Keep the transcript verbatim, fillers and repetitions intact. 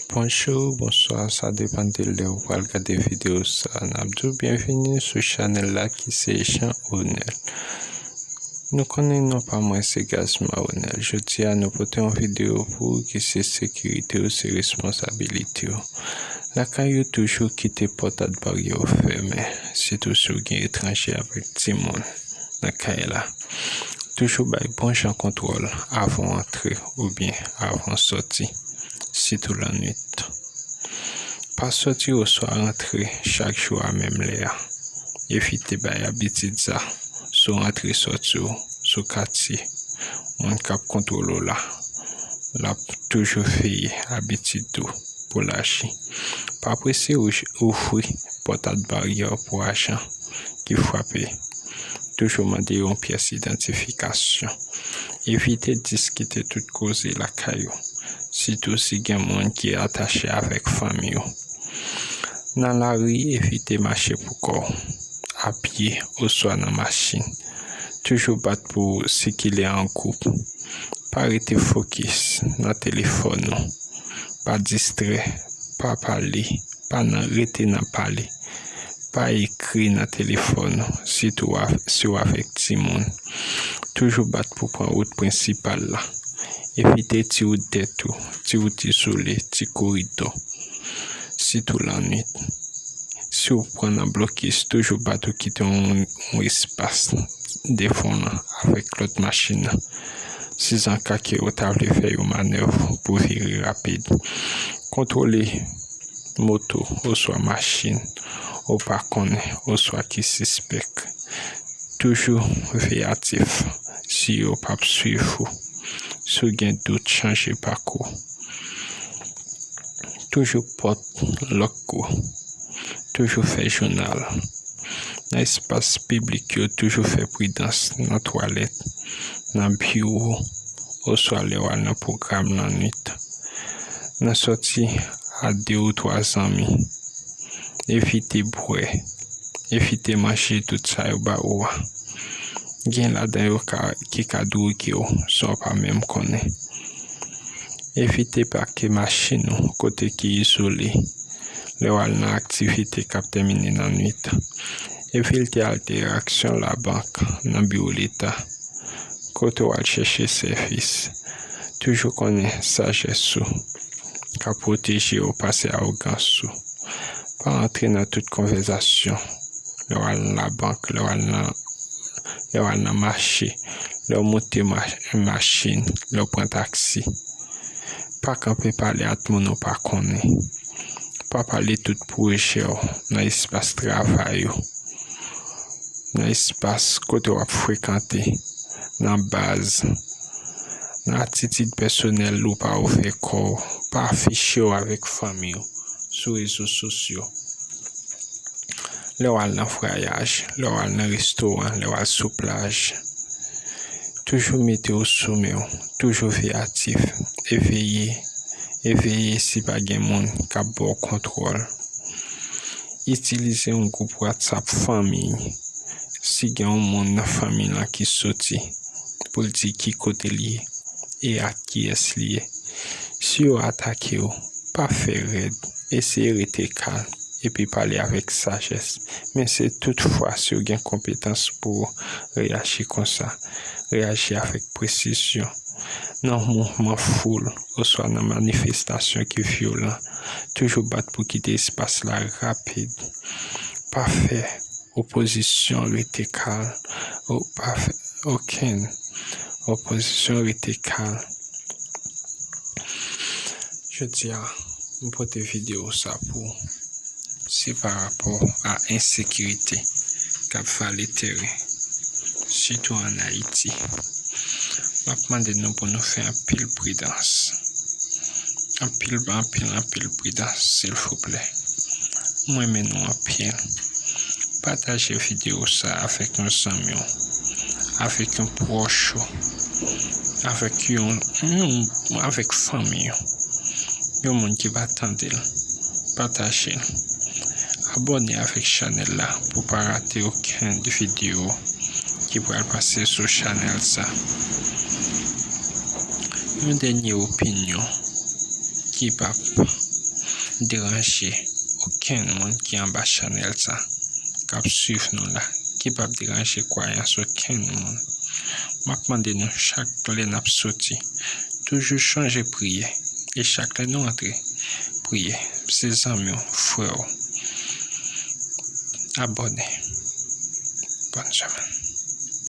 Bonjou, bonswa, sa depann de lè ou pral gade videyo sa. N ap di w byenvini sou chanèl la ki se Jean Onel. Nou konnen non pa mwen se Gazman Onel. Jodi a nou pote yon videyo pou ou ki se sekirite w, se responsabilite w. Lakay ou toujou kite pòt ak baryè yo fèmen, sitou si w gen etranje avèk timoun nan kay la. Toujou bay bon jan kontwòl avan w antre oubyen avan w sòti, sitou lannwit. Pa sòti oswa rantre chak jou a menm lè a. Evite bay abitid sa sou rantre sòti w, sou katye, moun k ap kontwole w la. L ap toujou veye abitid ou pou l aji. Pa prese ou ouvri pòt ak baryè pou ajan ki frape. Toujou mande yon pyès idantifikasyon. Evite diskite tout koze lakay ou, sitou si gen moun ki atache avèk fanmi w. Nan lari, evite mache pou kò w, apye oswa nan machin. Toujou bat pou w sikile an gwoup. Pa rete fokis nan telefòn ou. Pa distrè, pa pale, pa nan rete nan pale. Pa ekri nan telefòn ou, sitou a- si w avèk timoun. Toujou bat pou pran wout prensipal la. Evite ti wout dètou, ti wout izole, ti koridò, sitou lannwit. Si w pran nan blokis, toujou bat ou kite yon, yon espas devan w lan avèk lòt machin nan. Si zanka ke w ta vle fè yon manèv pou vire rapid. Kontwole moto oswa machin ou pa konnen oswa ki sispèk. Toujou veyatif si yo p ap swiv ou. Si w gen dout, chanje pakou. Toujou pot lòk ou. Toujou fè jounal. Nan espas piblik yo, toujou fè pridans nan twalèt, nan biwo, oswa lè w al nan pwogram lannwit. Nan sòti a de ou twa zanmi, evite bwè, evite manje tout sa yo ba ou a. Gen ladan yo ka, ki ka dwoge w san w pa menm konnen. Evite pake machin ou kote ki izole lè w al nan aktivite k ap tèmine nan nwit. Evite entèraksyon labank nan biwo leta, kote w al chèche sèvis. Toujou konnen sajès ou ka pwoteje w pase awogans ou. Pa antre nan tout konvèsasyon lè w al nan labank, lè w al nan, lè w al nan mache, lè w monte ma- machin, lè w pran taksi. Pa kanpe pale ak moun ou pa konnen. Pa pale tout pwojè w nan espas travay ou, nan espas kote w ap frekante, nan baz, nan atitid pèsonèl ou pa ouvè kò w, pa afiche w avèk fanmi w sou rezo sosyo. Lè w al nan vwayaj, lè w al nan restoran, lè w al sou plaj, toujou mete w sou men w, toujou veyatif, e veye, e veye si pa gen moun k ap ba w kontwòl. Itilize yon gwoup WhatsApp fanmi si gen yon moun nan fanmi lan ki soti pou l di ki kote l ye e ak kiyès li ye. Si yo atake w, pa fè rèd, eseye rete kalm epi pale avèk sajès. Men se toutfwa si w gen konpetans pou w reyaji konsa, reyaji avèk presizyon. Nan mouvman foul oswa nan manifestasyon ki vyolan, toujou bat pou kite espas la rapid. Pa fè opozisyon, rete kalm. Ou pa fè okenn opozisyon, rete kalm. Jodi a, m pote videyo sa pou ou. Se pa rapò a ensekirite k ap vale teren, sitou ann Ayiti. M ap mande nou pou nou fè anpil pridans. Anpil, anpil, anpil pridans, silvouplè. M renmen nou anpil. Pataje videyo sa avèk yon zanmi w, avèk yon pwòch ou, avèk yon, yon, avèk fanmi w. Yon moun ki pa tande l, pataje l. Abòne avèk chanèl la pou w pa rate okenn videyo ki pral pase sou chanèl sa. Yon dènye opinyon ki p ap deranje okenn moun ki anba chanèl sa k ap swiv nou la, ki p ap deranje kwayans okenn moun. M ap mande nou chak lè n ap soti, toujou chonje priye. E chak lè nou antre, priye. Se zanmi w, frè w. Abòne. Bòn semèn.